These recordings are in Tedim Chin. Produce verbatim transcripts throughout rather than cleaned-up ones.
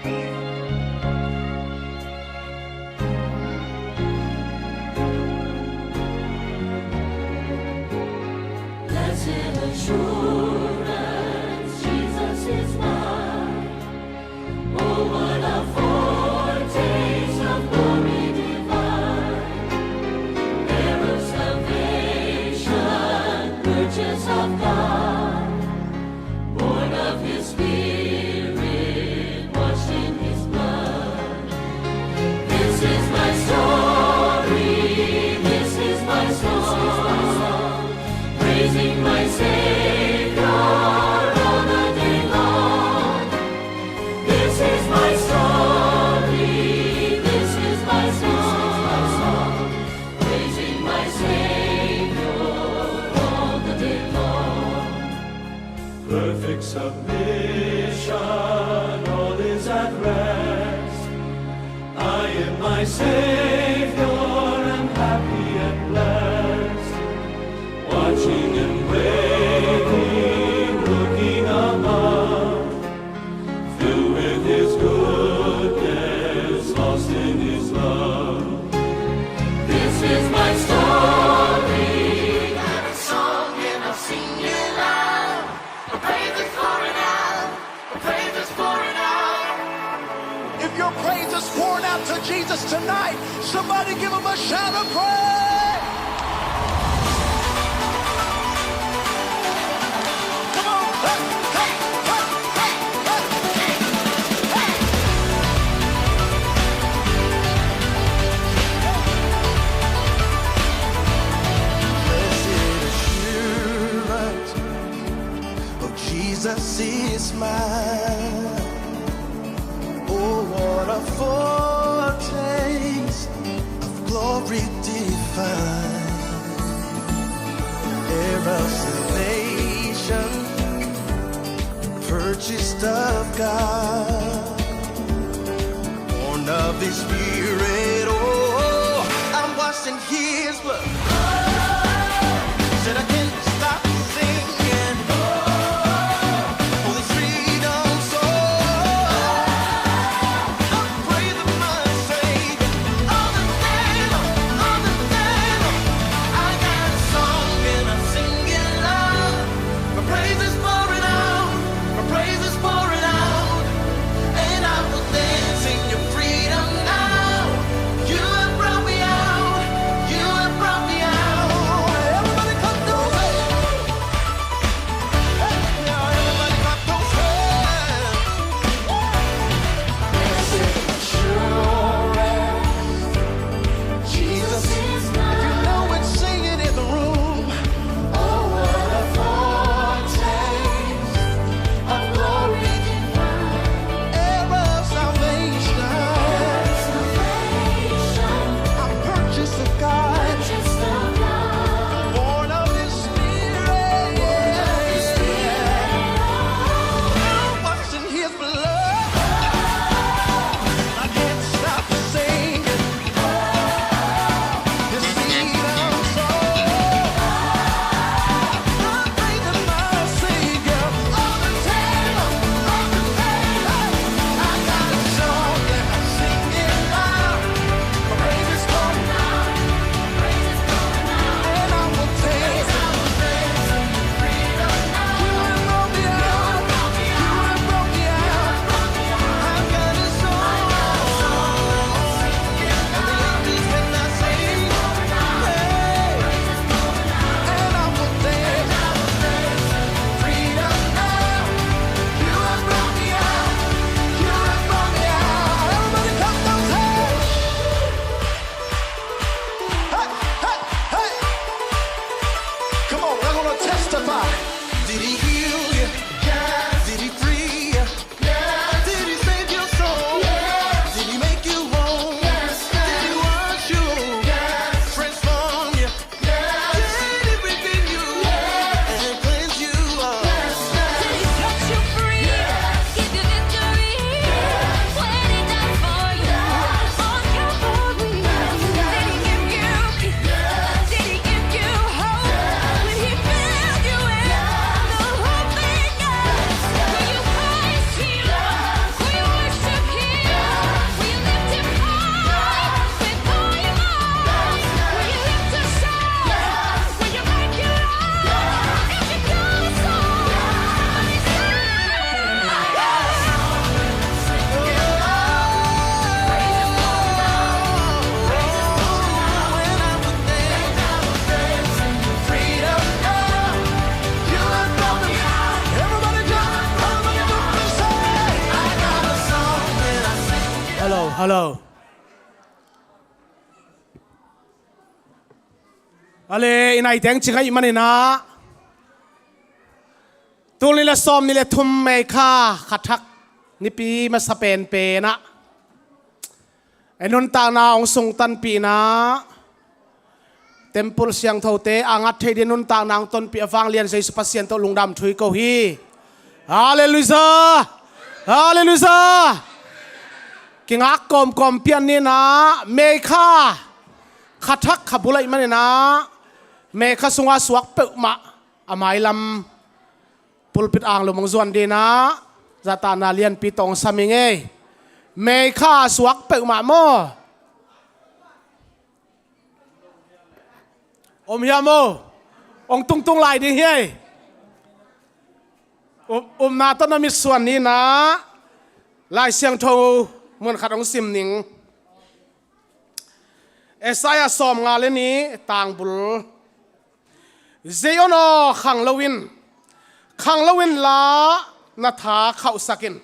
Blessed assurance, Jesus is mine. Oh, what a foretaste of glory divine, heir of salvation, purchase of God, born of His Spirit, washed in His blood. This is my story, this is my song, praising my Savior all the day long. This is my story, this is my song, praising my Savior all the day long. Perfect submission, all is at rest. I in my Savior am happy and blessed. Watching and waiting, looking above, filled with His goodness, lost in His love. This is my story. Got a song and I'll sing it loud. My praise is pouring out. My praise is pouring out. If your praise is pouring out to Jesus tonight, somebody give Him a shout of praise. Come on. Hey, hey, hey, hey, hey, hey. Blessed assurance, oh, Jesus is mine. Oh, what a foretaste of glory divine, heir of salvation, purchased of God, born of His Spirit. Oh, I'm washed in His blood. Said I can't stop singing. Oh, this freedom song. I'm praising my Savior all the day long, all the day long. I got a song and I'm singing loud. My praise is pouring out. My praise is pouring out. And I will dance in your freedom now. You have brought me out. You have brought me out. Hello. Ale, i naiteng cing ahih manin ah, tul nih le sawm nih le thum May kha, kha thak nipi masa penpen ah, i nuntakna hong sungtanpihna, temple siangthote a ngat thei ding nuntakna hong tonpih a vanglian Jesu Pasian tawh lungdam thu i ko hi. Halleluiah! Halleluiah! Kingak kawmkawm pian ni in ah, May kha, kha thak kha bul ahih manin ah, May kha sungah suak peuhmah a mailam pulpit anglum hong zuan ding in ah, zahtakna lianpi tawh hong sam ing ei. May kha suak peuhmah maw? Om hiam aw? Hong tungtung lai ding hi ei. Up, upna tawh na mitsuan ni in ah, Lai Siangtho mun khat hong sim ning. Isaiah sawmnga le nih, tang bul. Zion aw, khang lo in, khang lo inla, na tha khauhsak in.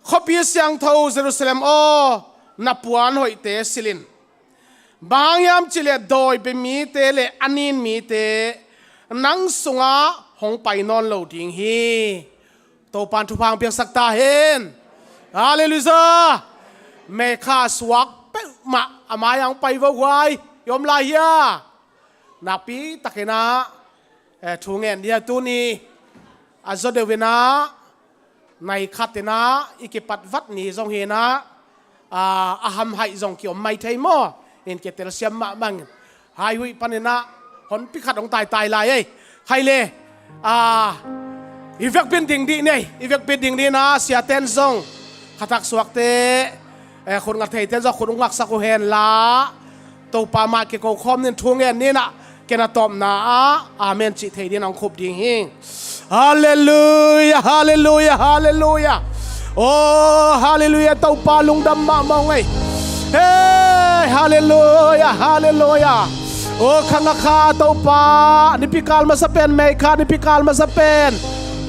Khuapi siangtho Jerusalem aw, na puan hoihte silh in. Bang hang hiam cih leh dawi bia mite le a nin mite nang sungah hong pai nawn lo ding hi. Topa'n thupha hong piaksak ta hen. Halleluiah! May kha suak peuhmah a mai-ah hong pai vo huai, i om lai hia? Nakpi takin ah, eh, thu ngen ding a, tuni a zaw deuh in ah, nai khat in ah i kipat vat ni zong hi in ah, ah, a hamhaih zong kiom mai thei maw? In kitel siam mahmah ing. Haihuih panin ah honpi khat hong taitai lai ei. Khai le, ah, i vekpi-in ding dih ni ei, i vekpi-in ding dih in ah, siate'n zong kha thak suakte, eh, khut ngat theite'n zong khut hong ngaksak uh hen la, Topa mah kiko khawm ni in, thu ngen ni in ah, ken a tawpna ah amen cih thei ding in hong khup ding hi. Halleluiah, halleluiah, halleluiah. Oh, halleluiah, Topa lungdam mahmah ung ei. Hey, halleluiah, halleluiah. Oh, kha nga kha Topa, nipi kal masa pen, May kha nipi kal masa pen,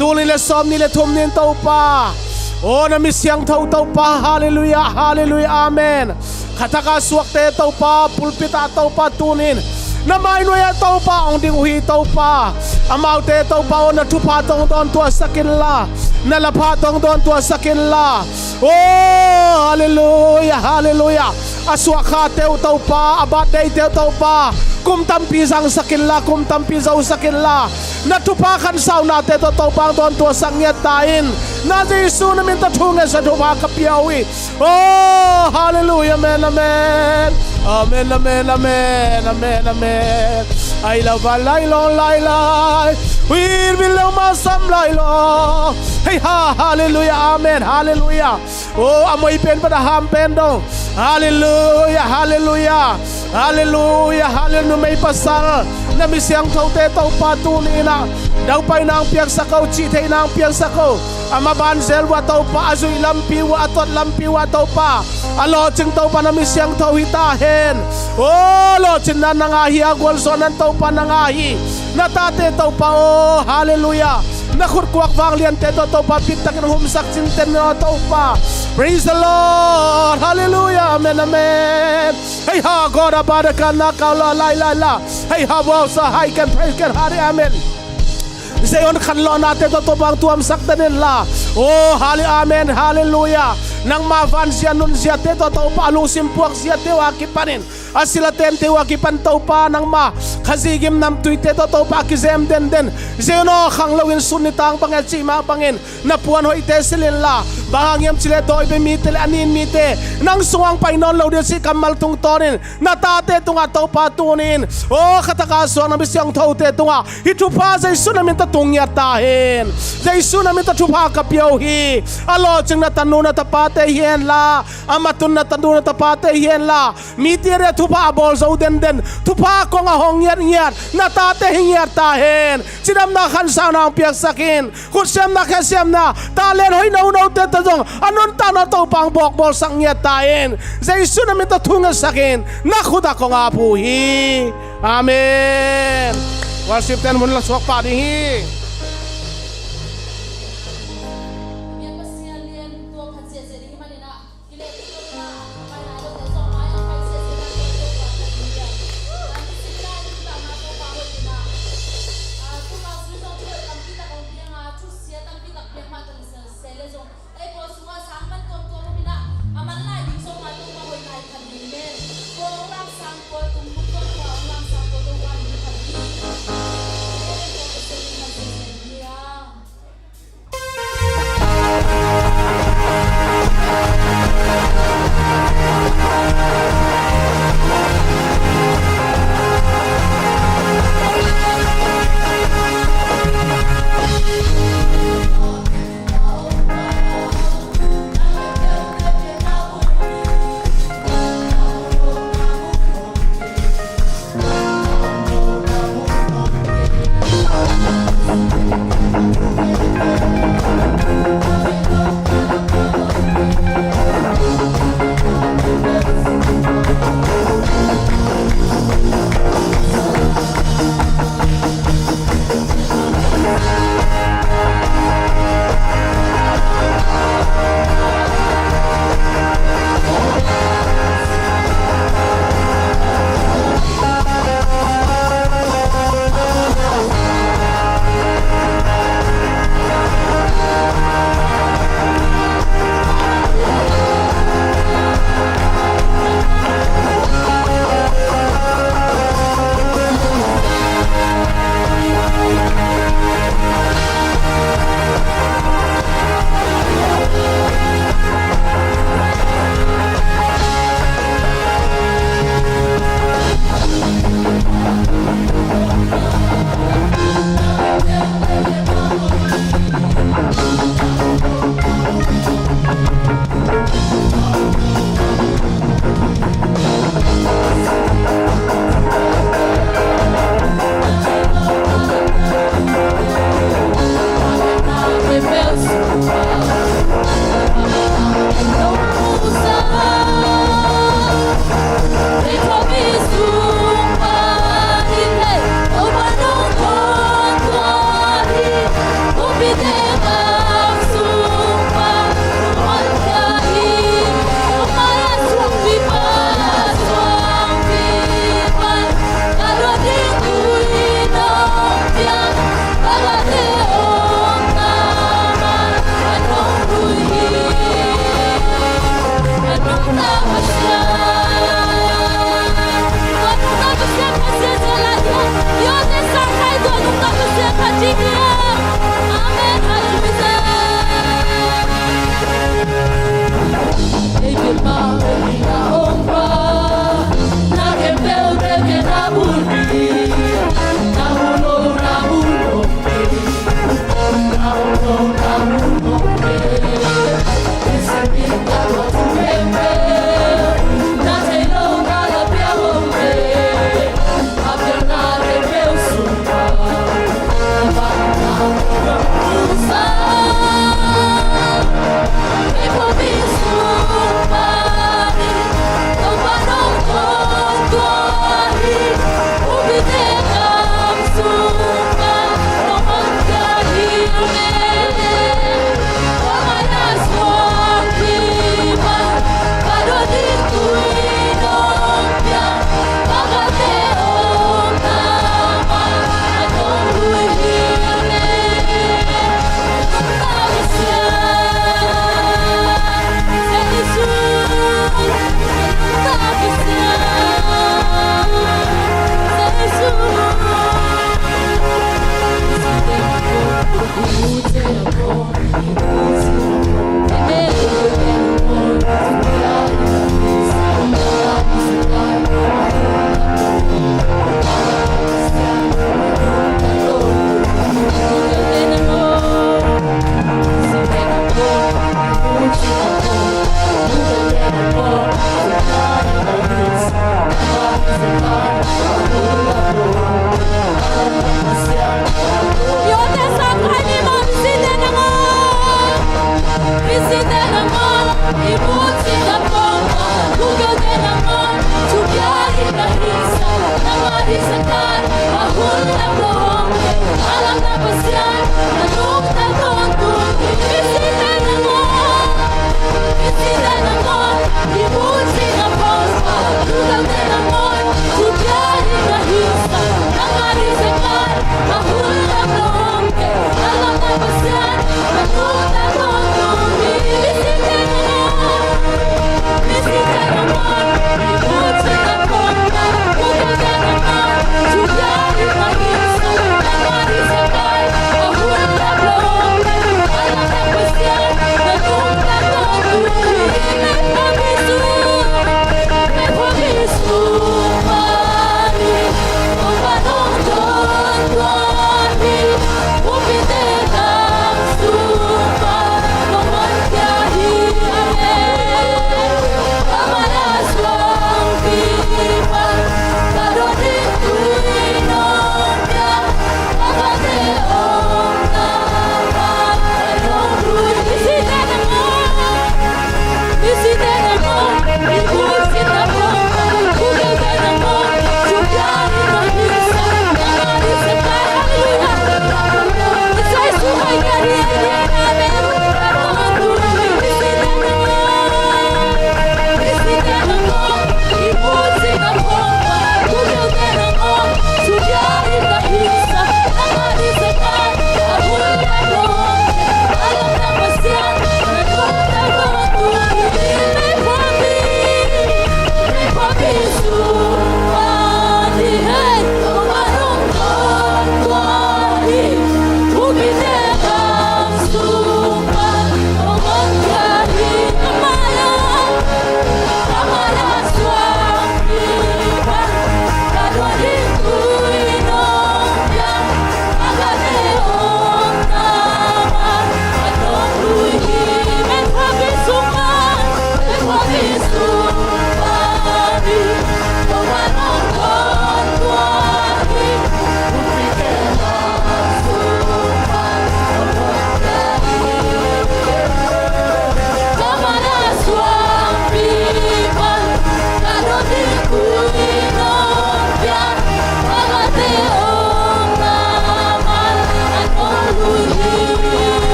tul nih le sawm nih le thum ni in Topa. Oh, na mi siangtho Topa, halleluiah, halleluiah, amen. Kha thak a suakte Topa, pulpit ah Topa tuni in na mai nuai-ah Topa hong ding uh hi Topa. Amaute Topa aw, na thupha tawh hong dawntuahsak inla, na lapha tawh hong dawntuahsak inla. Oh, halleluiah, halleluiah. A suahkhate uh Topa, a birthday-te uh Topa, kum tampi zangsak inla, kum tampi zosak inla, na thupha khansaunate tawh Topa hong dawntuahsak ngiat ta in. Na Jesu na min tawh thu ngetsak, thupha ka pia uh hi. Oh, halleluiah, amen, amen. Amen, amen, amen, amen, amen. Ai lo va lai lo lai lai. Huih vil lo ma sam lai lo. Hei ha, halleluiah, amen, halleluiah. Oh, a moi pen pan a ham pen dong. Halleluiah, halleluiah. Halleluiah, halleluiah. Numei pasal, na mi siangthote Topa tuni in ah, daupaina hong piaksak o, cihtheihna hong piaksak o. A maban zel uh ah Topa, a zuih lampi uh ah, a tot lampi uh ah Topa, a lawhcing Topa na mi siangtho hi ta hen. Oh, lawhcinna nang aa hi a, gualzawhna Topa nang aa hi. Na tate Topa aw, halleluiah. Na khutkuak vangliante tawh Topa pittakin humsak cinten aw Topa. Praise the Lord. Halleluiah. Amen, amen. Hei ha, God abada kana kau la lai lai la. Hei ha, wow sa hai ken praise ken hari, amen. Zion khanlawhnate tawh Topa hong tuamsak den inla. Oh, halli-, amen, halleluiah. Nangma vanzia nunziate tawh Topa, a lungsim puakziate uh a kipanin, a sil a tente uh a kipan Topa, nangma Khazih gim namtuite tawh Topa a kizem denden. Zion aw, khang lo in, sun nitaang bang e, cih mah bangin na puan hoihte silh inla, bang hang hiam cih leh dawi bia mite le a nin mite nang sungah hong pai nawn lo ding a cih kammal tungtawnin na tate tungah Topa tuni in, aw, kha thak a suak na mi siangthote tungah hih thupha Jesu na min tawh tung ngiat ta hen. Jesu na min tawh thupha ka pia uh hi. A lawhcing na tanu na tapate hi henla, a matun na tanu na tapate hi henla, mite ading a thupha a bawl zo denden, thupha kong a hong ngiatngiat na tate hi ngiat ta hen. Cidamna khansauna hong piaksak in, khutsemna, khasiamna, talent hoih nonote tawh zong a nuntakna Topa hong bawkbawlsak ngiat ta in. Jesu na min tawh thu ngetsak in, na khut ah kong ap uh hi. Amen. Worship ten mun la suak pah ding hi.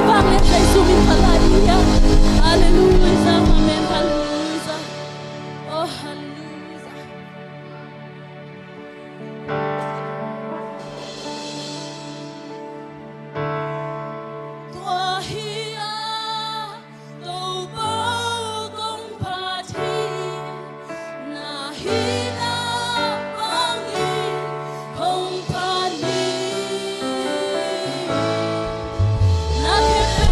Vanglian Jesu min phat lai ni hiam. Halleluia. Amen. Halleluia. Oh, halleluia. Tua hi a, Topa kong phat hi, na hihna bangin kong phat hi. Na khempeuh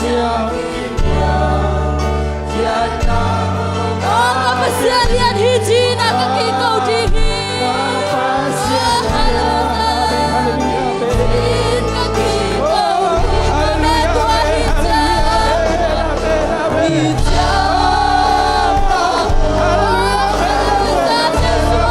Aw, ka Pasian lian hi ci-in ah ka kiko ding hi. Aw, hallelujah. Ci-in ka kiko ding hi. Amen. Tua hi ciang, hi ciang. Aw, hallelujah, Jesu.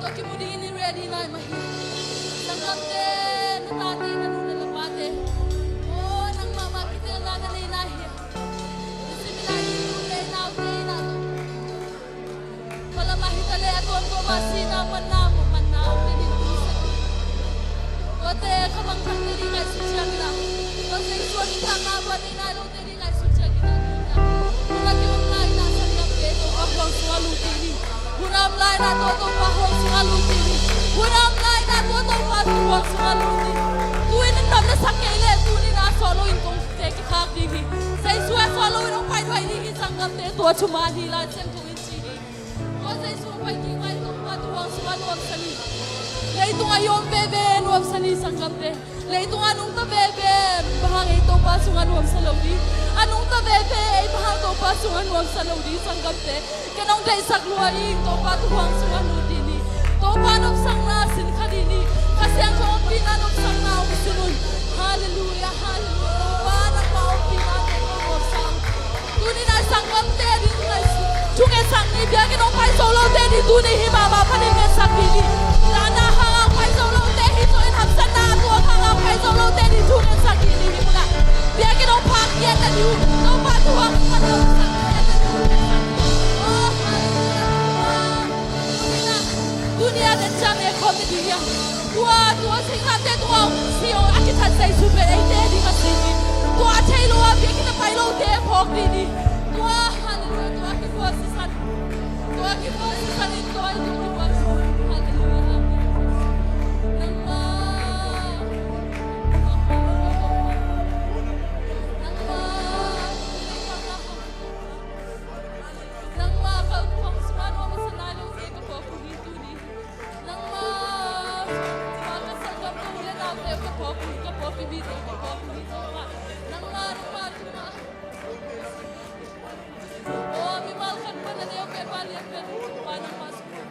Kimu dingin i ready lai mah hi. Sanggamte, na tate, na nu, na pate, aw, nang mahmah kitelna ka nei lai hi. Nisim in ah i nute, i naute in ah, tua lamah hi ta leh a tuamtuam ah sihna, manna, manna om te ding, tuate ka mangthangte ding ngaihsut ciangin ah, tua Jesu a nuntakna, tua nei nai lote ding ngaihsut ciangin ah, tuni-in ah, hun a kiom lai-in ah sanggamte, Topa huang sungah lut dih ni. Hun a om lai-in ah tua Topa huang sungah lut dih ni. Hun a om lai-in ah tua Topa huang sungah lut dih ni. Tu-in in dam na sak kei leh, tuni-in ah sawt loin kongte kikhak ding hi. Jesu a sawt loin hong pai duai ding hi, sanggamte, tua thuman hi, Lai Siangtho in ci hi. Tua Jesu pai kik mai, Topa tua huang sungah nuamsa ni. Leitung a i om veve nuamsa ni, sanggamte. Leitung a nungta veve bang hang ei Topa sungah nuamsa lo ding. A nungta veve ei bang hang Topa sungah nuamsa lo ding, sanggamte. Ken hong deihsak lua ing, Topa tua huang sungah lut dih ni. Topa nopsakna sin kha dih ni. Kha Siangtho ompihna nopsakna hong sin un. Halleluiah, halleluiah. Topa nangma ompihnate ko nuamsa ung. Tuni-in ah sanggamte ding ngaihsun, thungetsak ni. Biakinn hong pai zo lote ding tuni hi mahmah panin ngetsak dih ni. Dahna hangah pai zo lote, hi zo in hamsatna a tuak hangah pai zo lote ding thungetsak dih ni. Hi munah biakinn hong phak ngiat ta ding uh. Topa tua huang sungah nuamsa ngiat ta ding uh. Oh, halleluiah. Tuni-a den ciang e khawm na ding hiam? Tua, tua singlamteh tua hong si aw, a kithat Jesu pen eite ding a si hi. Tua a thei lo a biakinn a pai lote phawk dih ni. Tua, halleluiah, tua kiphual sisan. Tua kiphual sisan in tua i tua kiphual sisan. Halleluiah, amen. Nangmah. Nangmah. Nangmah ka huang sungah nuam a sa nai lote ka phawk uh hi tuni. Nangmah, nangmah ka sanggam ka u le naute ka phawk uh hi, ka phawk uh hi, ka phawk uh hi, Topa. Nangmah, nangmah, nangmah. Aw, mimal khat pan a neu pen, a lian pen, Topa nangmah sungah.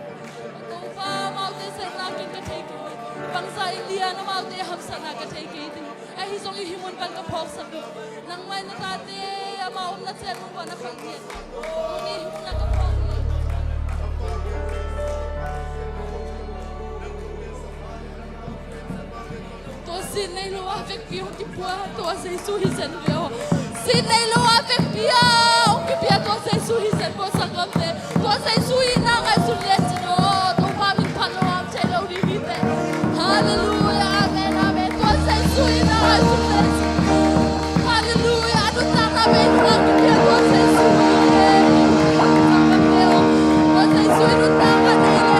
Topa, amaute sepna ken ka thei kei. Bangzah in lian amaute hamsatna ka thei kei ding. Ahi zong i hih mun pan ka phawksak ding. Nangmah in na tate amau omna ciang mun pan a khang hian. Tuni hih mun a ka phawk ding. Tua sin nei lo a vekpi hong kipia, tua Jesu hi zen ve aw. Sin nei lo a vekpi a hong kipia, tua Jesu hi zen ve aw, sanggamte. Tua Jesu itna ngaihsun le cin aw, Topa min phat lo a om thei lo ding hi teh. Halleluiah, amen, amen. Tua Jesu itna ngaihsun le cin. Halleluiah, a nuntakna bei nung a kipia tua Jesu hi teh. Tua Jesu i nuntakna nei le.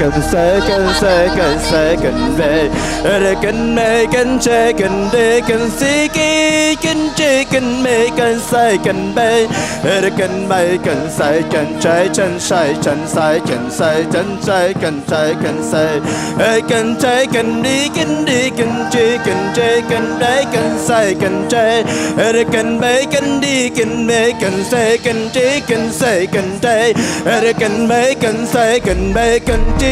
Kan sei, kan sei, kan sei, kan bei. Kan mei, kan che, kan di, kan si, ki, kan ci, kan mei, kan sei, kan bei. Kan mei, kan sei, kan che, kan sei, kan sei, kan sei, kan che, kan sei, kan sei. Kan che, kan di, kan di, kan ci, kan ci, kan bei, kan sei, kan che. Kan bei, kan di, kan mei, kan sei, kan ci, kan sei, kan che. Kan mei, kan sei, kan bei, kan ci,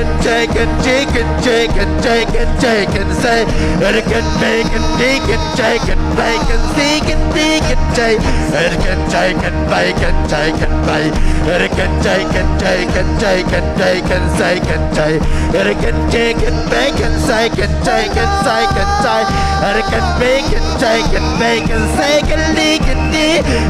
Chicken, chicken, chicken, chicken, chicken, chicken, say. Chicken, bacon, chicken, chicken, bacon, chicken, chicken, say. Chicken, chicken, bacon, chicken, bacon. Chicken, chicken, chicken, chicken, chicken, chicken, say. Chicken, chicken, bacon, chicken, chicken, chicken, say. Chicken, bacon, chicken, bacon, chicken, chicken, chicken, chicken,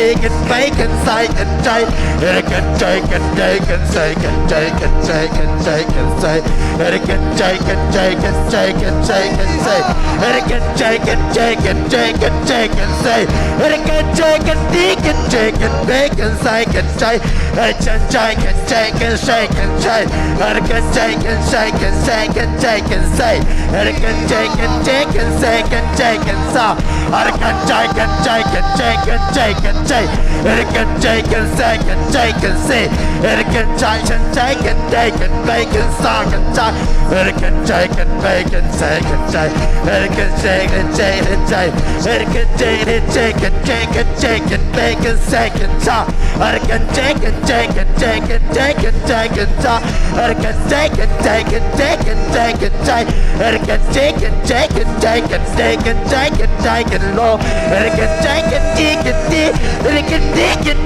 chicken, bacon, chicken, say. Chicken, chicken, chicken, chicken, chicken, chicken, chicken, say. Chicken, chicken, chicken, chicken, chicken, say. Chicken, chicken, chicken, chicken, chicken, say. Chicken, chicken, chicken, chicken, bacon, chicken, say. Chicken, chicken, chicken, chicken, say. Chicken, chicken, chicken, chicken, chicken, say. Chicken, chicken, chicken, chicken, chicken, sa. Chicken, chicken, chicken, chicken, chicken, say. Chicken, chicken, chicken, chicken, say. Chicken, chicken, chicken, chicken, bacon, sa, chicken, sa. Chicken, chicken, bacon, chicken, say. Chicken, chicken, chicken, say. Chicken, chicken, chicken, chicken, chicken, bacon, chicken, sa. Chicken, chicken, chicken, chicken, chicken, chicken, sa. Chicken, chicken, chicken, chicken, chicken, say. Chicken, chicken, chicken, chicken, chicken, chicken, chicken, low. Chicken, chicken, chicken, chicken, chicken, chicken,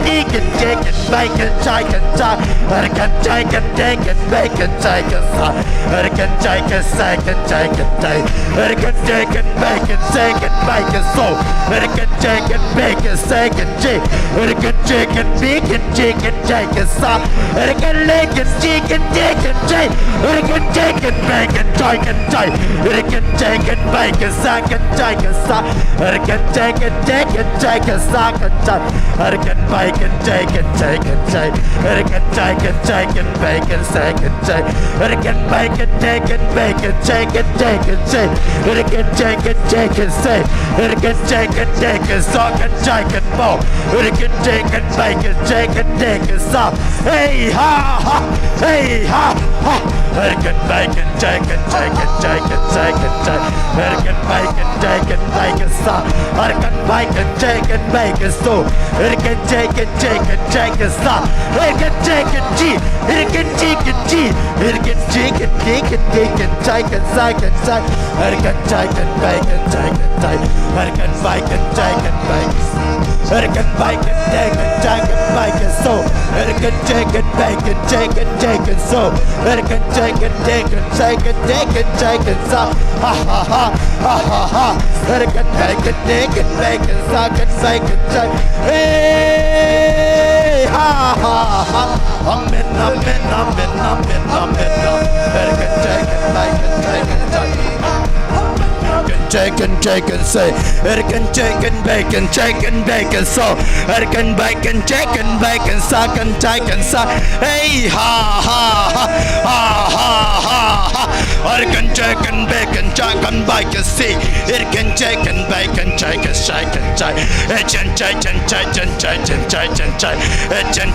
chicken, bacon, chicken, sa. Chicken, chicken, chicken, bacon, chicken, sa. Chicken, chicken, chicken, chicken, say. Chicken, chicken, bacon, chicken, bacon, so. Chicken, chicken, bacon, chicken, chicken. Chicken, chicken, bacon, chicken, chicken, sa. Chicken, bacon, chicken, chicken, say. Chicken, chicken, bacon, chicken, say. Chicken, chicken, bacon, chicken, chicken, sa. Chicken, chicken, chicken, chicken, sa, chicken, say. Chicken, bacon, chicken, chicken, say. Chicken, chicken, chicken, bacon, chicken, say. Chicken, bacon, chicken, bacon, chicken, chicken, say. Chicken, chicken, chicken, say. Chicken, chicken, chicken, so, chicken, chicken, bo. Chicken, chicken, bacon, chicken, chicken, sa. Hey ha ha, hey ha ha. Chicken, bacon, chicken, chicken, chicken, chicken, say. Chicken, bacon, chicken, bacon, sa. Chicken, bacon, chicken, bacon, so. Chicken, chicken, chicken, chicken, sa. Chicken, chicken, chi. Chicken, chicken, chi. Chicken, chicken, chicken, chicken, chicken, sa, chicken, sa. Chicken, chicken, bacon, chicken, say. Chicken, bacon, chicken, bacon. Chicken, bacon, chicken, chicken, bacon, so. Chicken, chicken, bacon, chicken, chicken, so. Chicken, chicken, chicken, chicken, chicken, chicken, sa. Ha ha ha, ha ha ha. Chicken, bacon, chicken, bacon, sa, chicken, bacon, say. Hey, ha ha ha. Amen, amen, amen, amen, amen, amen. Chicken, chicken, bacon, chicken, chicken, say. Chicken, chicken, bacon, chicken, bacon, so. Chicken, bacon, chicken, bacon, sa, chicken, chicken, sa. Hey, ha ha ha, ha ha ha ha. Chicken, chicken, bacon, chicken, bacon, si. Chicken, chicken, bacon, chicken, chicken, chicken, chicken, chicken, chicken, chicken,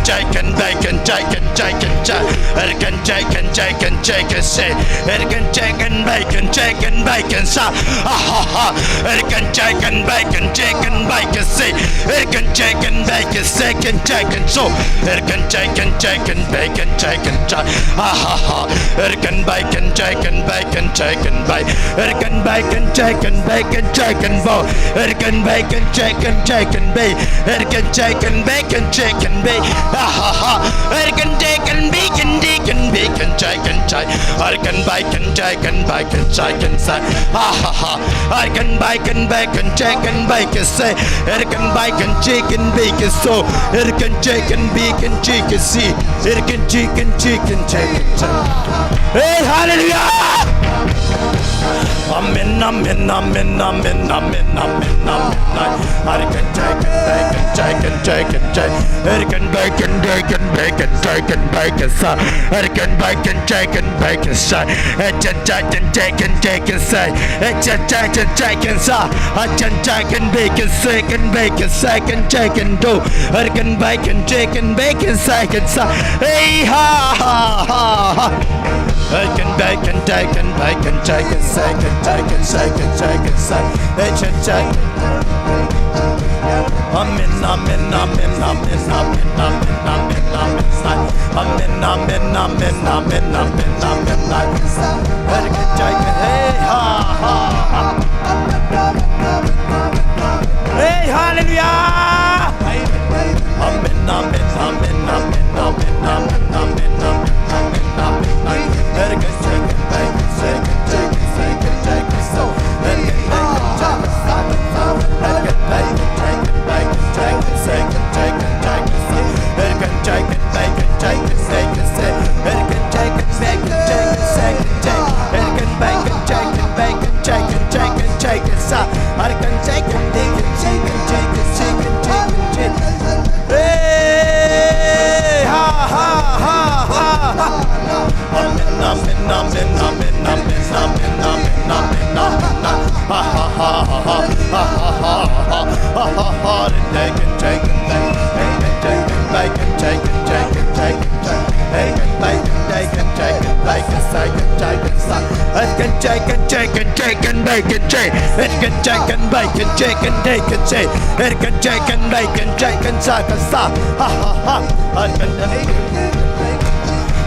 chicken, bacon, chicken, chicken, chicken, chicken, chicken, chicken, si. Chicken, chicken, bacon, chicken, bacon, sa. Ha ha ha. Chicken, chicken, bacon, chicken, bacon, si. Chicken, chicken, bacon, chicken, chicken, so. Chicken, chicken, chicken, bacon, chicken, sa. Ha ha ha. Chicken, bacon, chicken, Bacon, chicken, bake. Erken bacon, chicken, bacon, chicken, bo. Erken bacon, chicken, chicken, bake. Erken chicken, bacon, chicken, bake. Ha ha ha. Erken chicken, bacon, chicken, bacon, chicken, chicken. Erken bacon, chicken, bacon, chicken, say. Ha ha ha. Erken bacon, bacon, chicken, bacon, say. Erken bacon, chicken, bacon, so. Erken chicken, bacon, chicken, see. Chicken, chicken, chicken, chicken, chicken. Hey, hallelujah! Amen, amen, amen, amen, amen, amen, amen. Chicken, chicken, bacon, chicken, chicken, chicken. Chicken, bacon, bacon, bacon, chicken, bacon, sa. Chicken, bacon, chicken, bacon, sa. Chicken, chicken, chicken, chicken, sa. Chicken, chicken, chicken, sa. Chicken, chicken, bacon, chicken, bacon, chicken, chicken, do. Chicken, bacon, chicken, bacon, chicken, sa. Hey, ha, ha, ha, ha. Bacon, bacon, bacon, bacon, chicken, chicken, chicken, chicken, chicken, sa. Chicken, chicken. Amen, amen, amen, amen, amen, amen, amen, amen, amen. Amen, amen, amen, amen, amen, amen, amen. Hey, ha, ha, ha. Hey, hallelujah. Amen, amen, amen, amen, amen, amen, amen, amen, amen, amen. Hey, ha, ha, ha, ha, ha. Amen, amen, amen, amen, amen, amen, amen, amen, amen. Ha, ha, ha, ha, ha, ha, ha, ha, ha, ha, ha. Chicken, chicken, bacon, chicken, bacon, chicken, chicken, chicken, chicken. Bacon, bacon, bacon, chicken, bacon, chicken, chicken, chicken, sa. Chicken, chicken, chicken, chicken, bacon, chicken. Chicken, chicken, bacon, chicken, bacon, chicken. Chicken, chicken, bacon, chicken, chicken, sa. Ha, ha, ha. Chicken, chicken,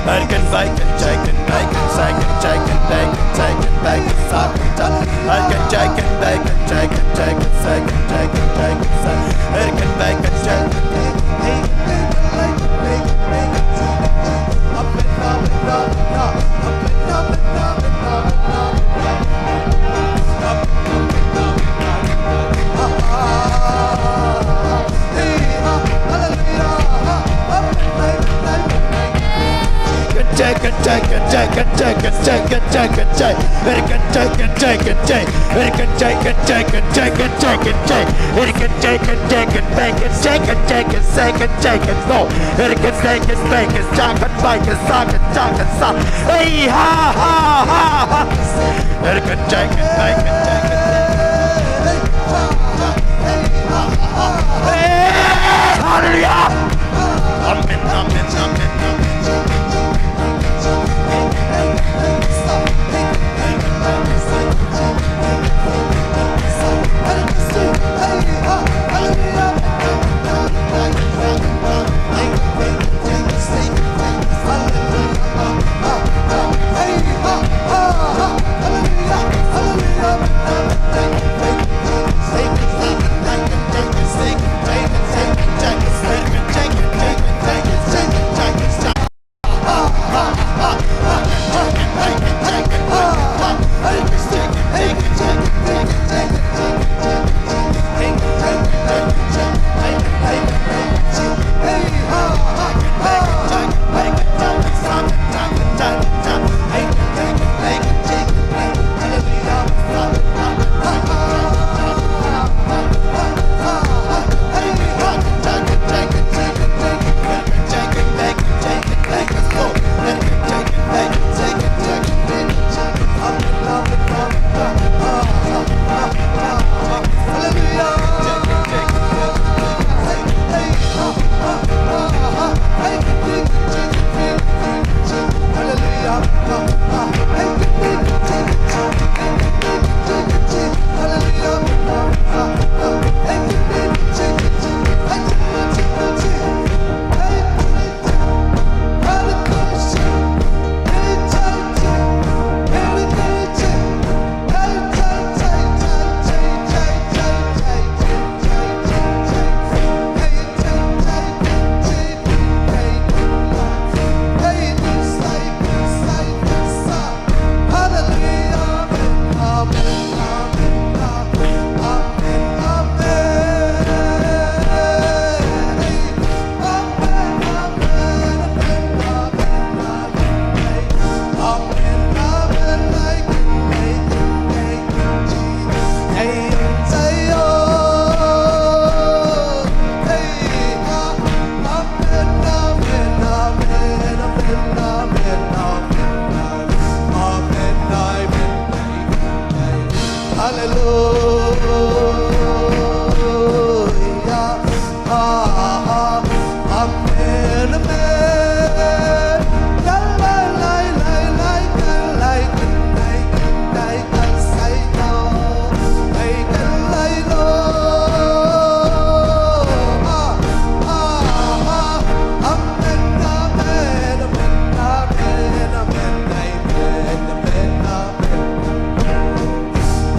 bacon, chicken, bacon, chicken, chicken, bacon, chicken, bacon, sa. Chicken, chicken, bacon, chicken, chicken, chicken, chicken, chicken, sa. Chicken, bacon, chicken. Chicken, chicken, chicken, chicken, chicken, chicken, chicken, chicken. Chicken, chicken, chicken, chicken. Chicken, chicken, chicken, chicken, chicken, chicken. Chicken, chicken, chicken, bacon, chicken, chicken, second, chicken, no. Chicken, chicken, bacon, chicken, bacon, chicken, chicken, sa. Hey, ha, ha, ha, ha. Chicken, chicken, bacon, chicken. Hey, hallelujah. Amen, amen, amen, amen.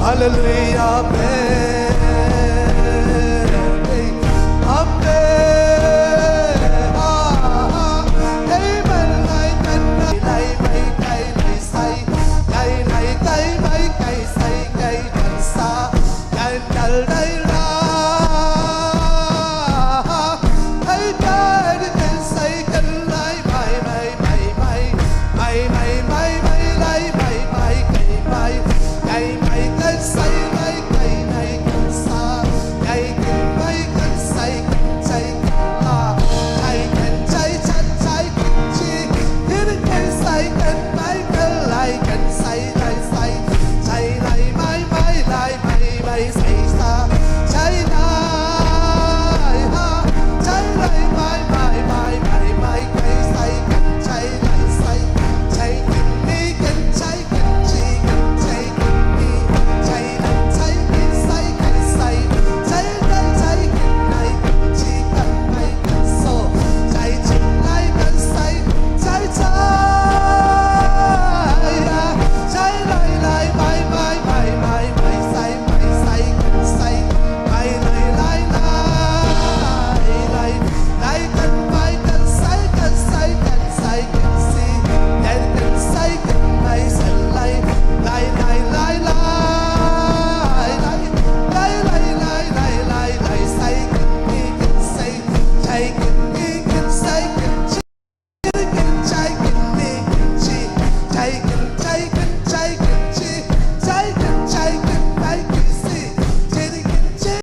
Halleluia pen